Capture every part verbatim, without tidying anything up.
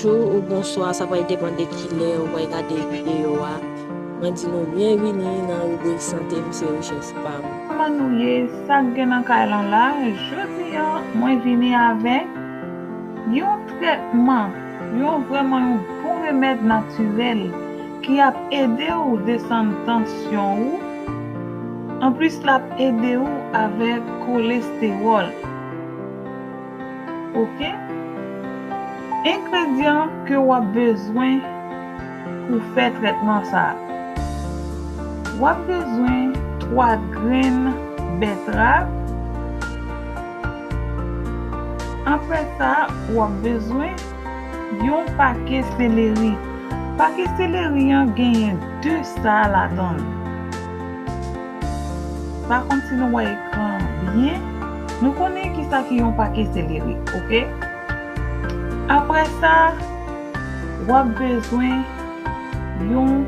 Bonjou ou bonswa, sa pral depann de kilè ou pral gade videyo a. Mwen di nou byenvini nan ribrik sante m, se richès pa m. Kòman nou ye? Sa k gen nan kay lan la? Jodi a, mwen vini avèk yon trètman, yon vrèman yon bon remèd natirèl ki ap ede w desann tansyon ou. Anplis, l ap ede w avèk kolestewòl. Oke? Engredyan ke w ap bezwen pou fè trètman sa a. W ap bezwen twa grenn bètrav. Apre sa, w ap bezwen yon pake seleri. Pake seleri an genyen de sa ladan l. Pa konn si nou wè ekran an byen. Nou konnen kisa ki yon pake seleri, oke? Apre sa, w ap bezwen yon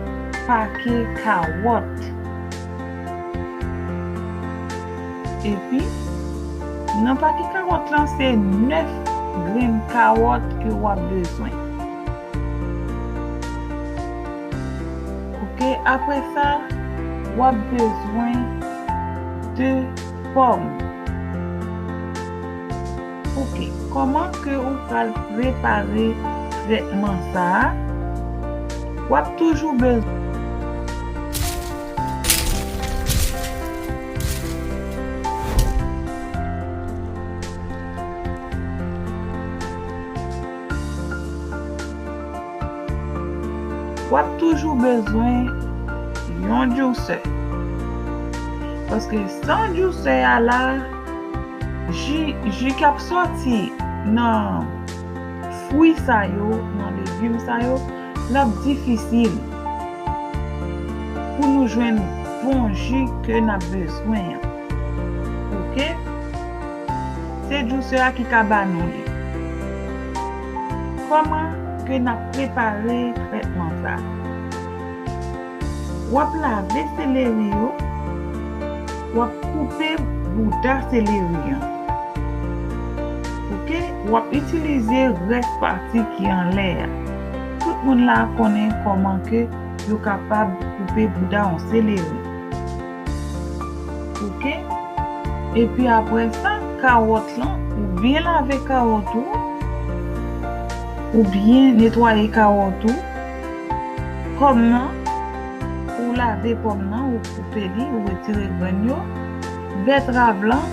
pake kawòt. Epi, nan pake kawòt lan, se nèf grenn kawòt ke w ap bezwen. Oke, apre sa, w ap bezwen de pòm. Oke, kòman ke ou pral prepare trètman sa a? W ap toujou bezwen. W ap toujou bezwen yon djousè. Paske san djousè a la, ji, ji k ap sòti nan fwi sa yo, nan legim sa yo, l ap difisil pou nou jwenn bon ji ke n ap bezwen an. Oke? Se djousè a ki ka ba nou li. Kòman ke n ap prepare trètman sa a? W ap lave seleri yo, w ap koupe bouda seleri an. Oke? W ap itilize rès pati ki anlè a. Tout moun la konnen kòman ke yo kapab koupe bouda yon seleri. Oke? Epi apre sa, kawòt lan, ou byen lave kawòt ou, ou byen netwaye kawòt ou. Pòm nan, ou lave pòm nan, ou koupe li, ou retire grenn yo. Bètrav lan,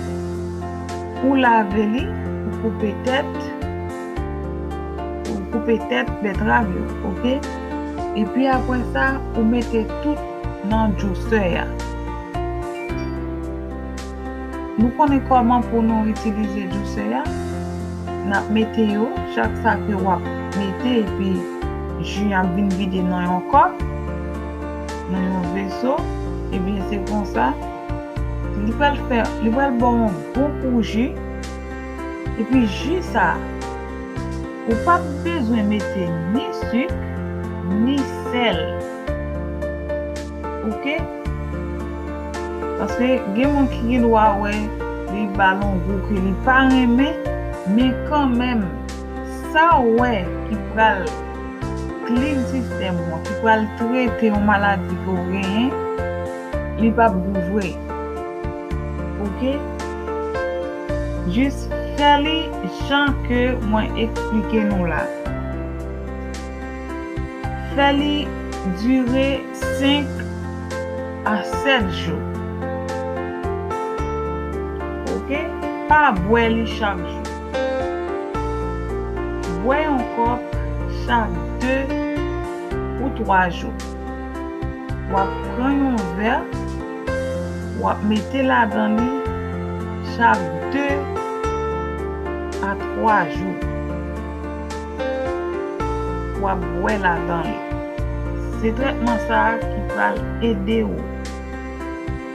ou lave li, ou koupe tèt, ou koupe tèt bètrav yo, oke? Epi apre sa, ou mete tout nan djousè a. Nou konnen kòman pou nou itilize djousè a. N ap mete yo, chak sa ke w ap mete, epi ji an ap vin vide nan yon kòp, nan yon veso, ebyen se konsa, li pral fè, li pral ba w yon bon kou ji, epi ji sa a, ou p ap bezwen mete ni sik, ni sèl. Oke? Paske gen moun ki gen dwa wè li ba l yon gou ke li pa renmen, men kanmenm, sa w wè ki pral clean sistèm ou an, ki pral trete yon maladi ke w genyen, li p ap gou vre. Oke? Jis fè li jan ke mwen eksplike nou la. Fè li dire senk a sèt jou. Oke? Pa bwè li chak jou. Bwè yon kòp chak de ou twa jou. W ap pran yon vè, w ap mete ladan li chak de a twa jou. W ap bwè ladan li. Se trètman sa a ki pral ede w.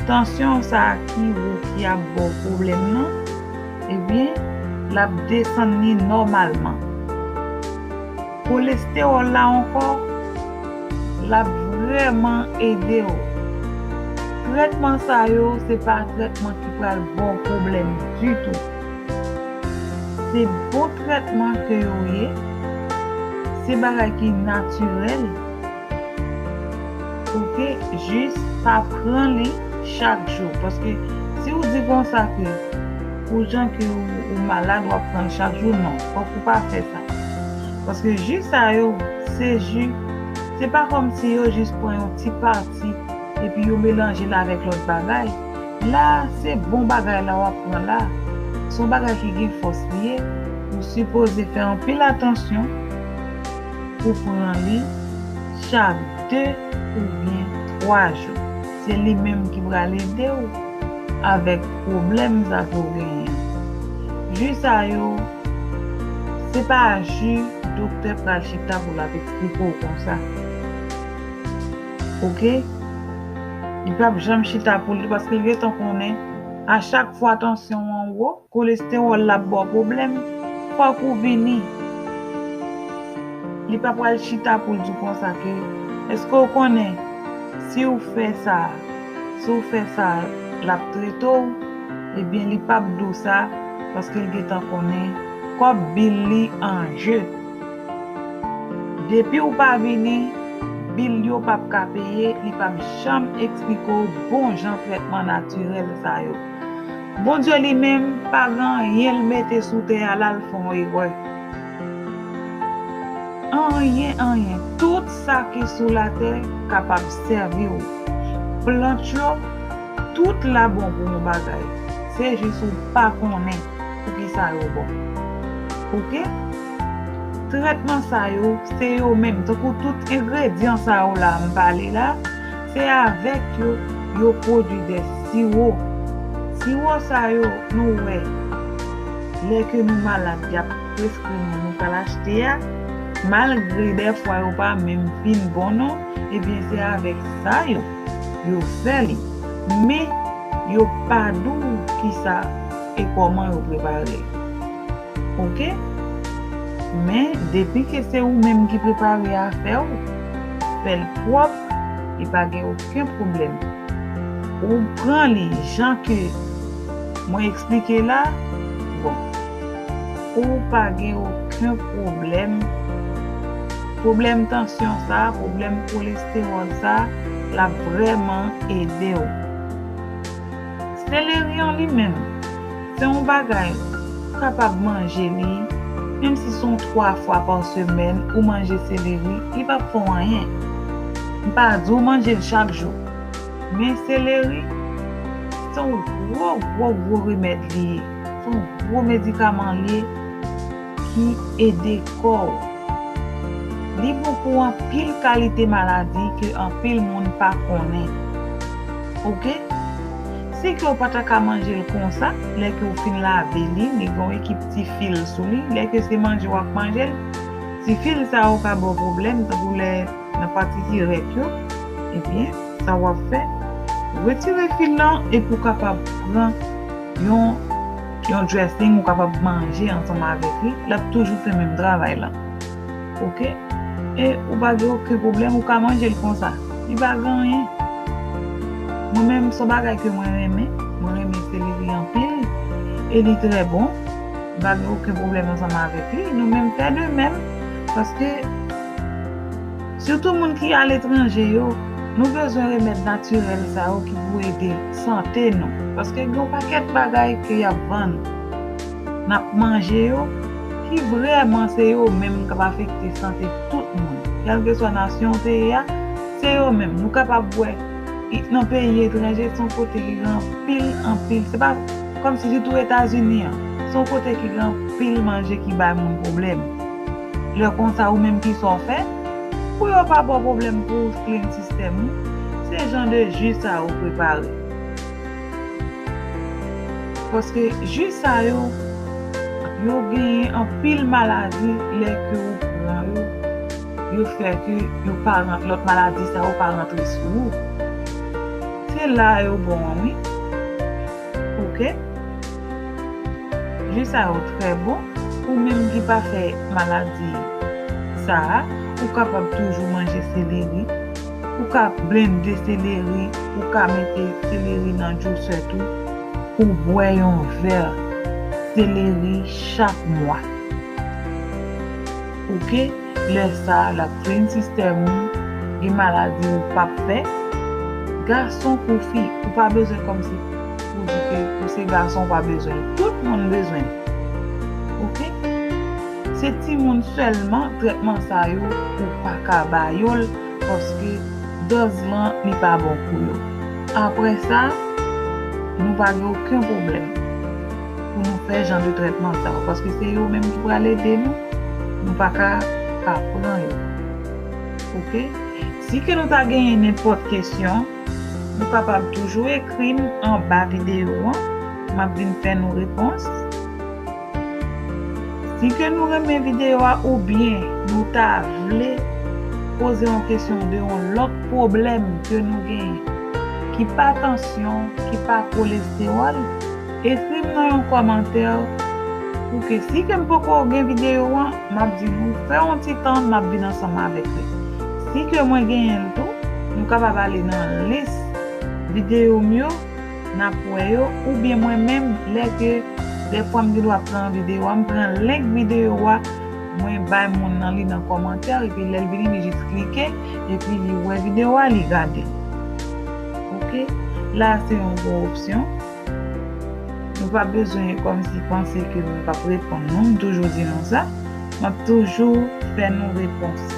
Tansyon sa a ki wo ki ap ba w pwoblèm nan, ebyen, l ap desann li nòmalman. Kolestewòl la ankò, l ap vrèman ede w. Trètman sa yo, se pa trètman ki pral ba w pwoblèm ditou. Se bon trètman ke yo ye. se bagay ki natirèl. Oke, jis pa pran li chak jou. Paske si w di konsa ke pou jan ke ou, ou malad, w ap pran l chak jou, non. Fòk ou pa fè sa. Paske ji sa yo, se ji, se pa kòmsi yo jis pran yon ti pati epi yo melanje l avèk lòt bagay. La, se bon bagay la w ap pran la. Se yon bagay ki gen fòs li ye. Ou sipoze fè anpil atansyon pou pran li chak de oubyen twa jou. Se li menm ki pral ede w avèk pwoblèm sa ke w genyen an. Ji sa yo, se pa ji doktè pral chita pou l ap eksplike w konsa. Oke? Li p ap janm chita pou li paske l gentan konnen a chak fwa tansyon an wo, kolestewòl la ap ba w pwoblèm, fòk ou vini. Li pa pral chita pou l di w konsa ke, èske w konnen si w fè sa, si w fè sa, l ap trete w? Ebyen, li p ap di w sa paske l gentan konnen kòb bil li an je. Depi w pa vini, bil yo p ap ka peye, li p ap janm eksplike w bon jan trètman natirèl sa yo. Bondye li menm pa gen anyen l mete sou tè a la l fè yon erè. Anyen, anyen. Tout sa ki sou latè kapab sèvi w. Plant yo, tout la bon pou yon bagay. Se jis ou pa konnen poukisa yo bon. Oke? Trètman sa yo, se yo menm. Tankou tout engredyan sa yo la m pale la, se avèk yo yo pwodui de siwo. Siwo sa yo, nou wè, lè ke nou malad, y ap preskri nou, nou pral achte a, malgre dèfwa yo pa menm fin bon non, ebyen se avèk sa yo, yo fè li. Men, yo pa di w kisa e kòman yo prepare l. Oke? Men, depi ke se ou menm ki prepare afè w, fè l pwòp, li pa gen okenn pwoblèm. Ou pran li jan ke mwen eksplike la, bon, ou pa gen okenn pwoblèm. Pwoblèm tansyon sa, pwoblèm kolestewòl sa, l ap vrèman ede w. Seleri an li menm, se yon bagay ou kapab manje li, menm si se yon twa fwa pa semèn ou manje seleri, li p ap fè w anyen. M pa di w manje l chak jou, men seleri, se yon gwo, gwo, gwo remèd li ye. Se yon gwo medikaman li ye ki ede kò w. Li bon pou anpil kalite maladi ke anpil moun pa konnen. Oke? Si ke w pa ta ka manje l konsa, lè ke w fin lave li, li gen yon ekip ti fil sou li. Lè ke se manje w ap manje l, ti fil sa yo ka ba w pwoblèm, tankou lè nan pati ti rèk yo, ebyen, sa w ap fè, retire fil lan epi w kapab pran yon, yon dressing, ou kapab manje ansanm avèk li, l ap toujou fè menm travay lan. Oke? E ou pa gen okenn pwoblèm, ou ka manje l konsa. Li pa gen anyen. Mwen menm, se yon bagay ke mwen renmen. Mwen renmen seleri anpil. E li trè bon. M pa gen okenn pwoblèm ansanm avèk li. Nou menm fè de menm. Paske, sitou moun ki aletranje yo, nou bezwen remèd natirèl sa yo ki pou ede sante nou. Paske gen yon pakèt bagay ke y ap vann, n ap manje yo, ki vrèman se yo menm k ap afekte sante tout moun. Kèlkeswa nasyon w te ye a, se yo menm. Nou kapab wè, i- nan peyi etranje, se yon kote ki gen anpil, anpil. Se pa kòmsi sitou Etazini an. Se yon kote ki gen anpil manje ki bay moun pwoblèm. Lè konsa, ou menm ki sa w fè, pou yo pa ba w pwoblèm pou w clean sistèm ou, se jan de ji sa yo prepare. Paske ji sa yo, yo genyen anpil maladi lè ke ou pran yo, yo fè ke yo pa rant-, lòt maladi sa yo pa rantre sou ou. Se la yo bon an, wi. Oke? Ji sa yo trè bon. Ou menm ki pa fè maladi sa a, ou kapab toujou manje seleri. Ou ka blende seleri, ou ka mete seleri nan juicer tou, ou bwè yon vè seleri chak mwa. Oke? Lè sa a, l ap klenn sistèm ou, gen maladi ou p ap fè. Gason kou fi, ou pa bezwen kòmsi pou di ke ou se gason, ou pa bezwen. Tout moun bezwen. Oke? Se timoun sèlman, trètman sa yo, ou pa ka ba yo l, paske dòz lan, li pa bon pou yo. Apre sa, nou pa gen okenn pwoblèm pou nou fè jan de trètman sa yo, paske se yo menm ki pral ede nou. Nou pa ka pa pran yo. Oke? Si ke nou ta genyen nenpòt kesyon, nou kapab toujou ekri m anba videyo an. M ap vin fè nou repons. Si ke nou renmen videyo a oubyen nou ta vle poze yon kesyon de yon lòt pwoblèm ke nou genyen, ki pa tansyon, ki pa kolestewòl, ekri m nan yon kòmantè pou ke si ke m poko gen videyo an, m ap di nou fè yon ti tann, m ap vin ansanm avèk li. Si ke mwen genyen l tou, nou kapab ale nan lis videyo m yo, n ap wè yo, oubyen mwen menm, lè ke dèfwa m gen dwa pran videyo a, m pran link videyo a, mwen bay moun nan li nan kòmantè, epi lè l vini, li jis klike, epi li wè videyo a, li gade l. Oke? La, se yon bon opsyon. Nou pa bezwen kòmsi panse ke m p ap reponn nou, m toujou di nou sa. M ap toujou fè nou repons.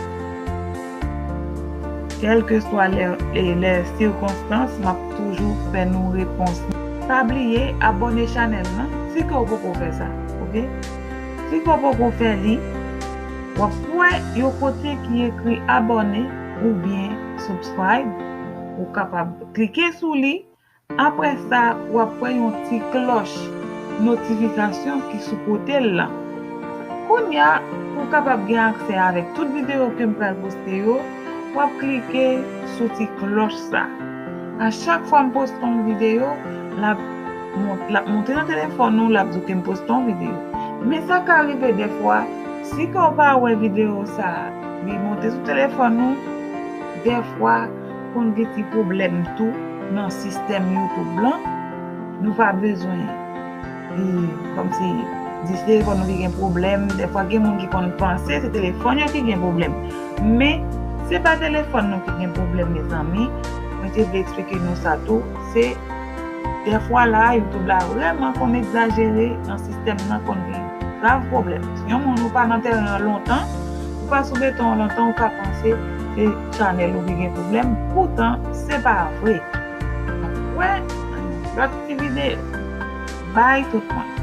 Kèlkeswa lè, e, lè sikonstans, m ap toujou fè nou repons. Pa bliye abòne chanèl lan si ke w poko fè sa, oke? Si ke w poko fè li, w ap wè yon kote ki ekri abòne oubyen subscribe. Ou kapab klike sou li. Apre sa, w ap wè yon ti klòch notifikasyon ki sou kote l lan. Kounye a, pou w kapab gen aksè avèk tout videyo ke m pral poste yo, w ap klike sou ti klòch sa. A chak fwa m poste yon videyo, l ap mont-, l ap monte nan telefòn ou, l ap di w ke m poste yon videyo. Men sa ka rive dèfwa, si ke w pa wè videyo sa a, li monte sou telefòn ou, dèfwa, konn gen ti pwoblèm tou nan sistèm YouTube lan. Nou pa bezwen, e, kòmsi, di se telefòn nou ki gen pwoblèm. Dèfwa, gen moun ki konn panse se telefòn yo ki gen pwoblèm. Men, se pa telefòn nou ki gen pwoblèm, mezanmi. Mwen te vle eksplike nou sa tou. Se dèfwa la, YouTube la vrèman konn egzajere nan sistèm nan, konn gen grav pwoblèm. Si yon moun ou pa nan tèren an lontan, ou pa sou beton an lontan, ou ka panse se chanèl ou ki gen pwoblèm. Poutan, se pa vre. N ap wè nan yon lòt ti videyo. Bay tout moun.